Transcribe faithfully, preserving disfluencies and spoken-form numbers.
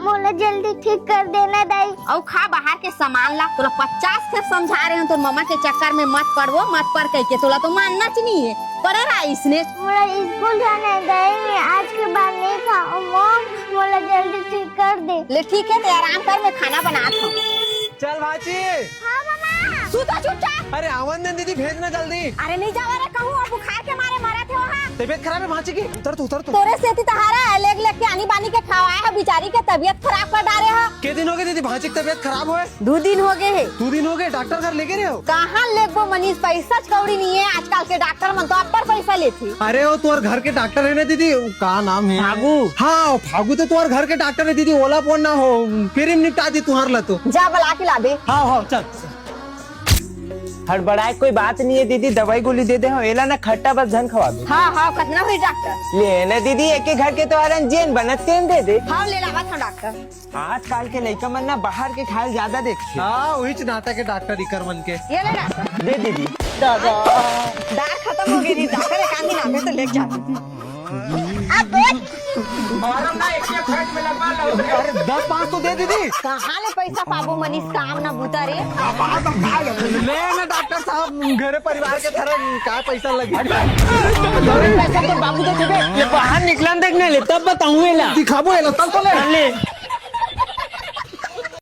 मोला जल्दी ठीक कर देना दाई। अउ खा बाहर के सामान ला, तोला पचास फेर समझा रहे हो, तोर ममा के चक्कर में मत पड़, वो मत पड़ कह के, तोला तो मानना च नहीं है, पड़े रहा इसने। मोला स्कूल जाना है दाई, मैं आज के बाद नहीं खाऊं। मॉम, मोला जल्दी ठीक कर दे। ले ठीक है, ते आराम कर, मैं खाना बनात हूँ। चल भांची। हाँ ममा। तू तो चुपचाप। अरे आवन दे दीदी, भेज ना जल्दी। अरे नहीं जावा रे, कहूँ अब बुखार के मारे मरत हो हा। तबीयत खराब है भांची की, उतर तू, उतर तू। तोरे सेती तहारा है, लेग लेग के आनी बानी के खवाए है, बिचारी के तबीयत खराब कर डारे हा। के दिन हो गए दीदी भांची की तबीयत खराब होए? दू दिन हो गए है। दू दिन हो गए, डॉक्टर घर लेगे रहे हो? कहाँ लेगबो मनीष, पैसा कौड़ी नहीं है, आजकल के डॉक्टर मन तो अब्बड़ पैसा लेथे। अरे वो तोर घर के डॉक्टर है ना दीदी, का नाम है? फागू। हाँ, फागू तो तोर घर के डॉक्टर है दीदी, ओला फोन ना हो, फिर ही निपटा दी तुहार ला तो। जा बला के लाबे। हाँ, हाँ, चल। हड़बड़ाए कोई बात नहीं है दीदी, दवाई गोली दे दे हो, एला ना खट्टा बस झन खवाबे। हाँ, हाँ, कतना हुई डॉक्टर? ले ना दीदी, एक एक घर के तो आरन जेन बनत तेन दे दे। हाँ, ले लावत हूँ डॉक्टर। आजकल के लइका मन ना बाहर के खाए ज्यादा देखथे। हाँ, वही च नाता के डॉक्टर इकर मन के। ये ले डॉक्टर। दे दीदी। दादा। दार खत्म हो गई री, डॉक्टर एक आदमी नामे तो लेके जाते। अब देख। मारो ना, एक एक फेंट में लगवा लो। अरे, दस पाँच तो दे दीदी। कहाँ ले पैसा पाबो मनीष, काम ना बूता रे। ले ना डॉक्टर साहब, घरे परिवार के थरा का पैसा लगे। पैसा तो बाबू दे देबे। ले बाहर निकलन देख ना ले, तब बताऊँ एला। दिखाबो एला, चल तो ले। ले।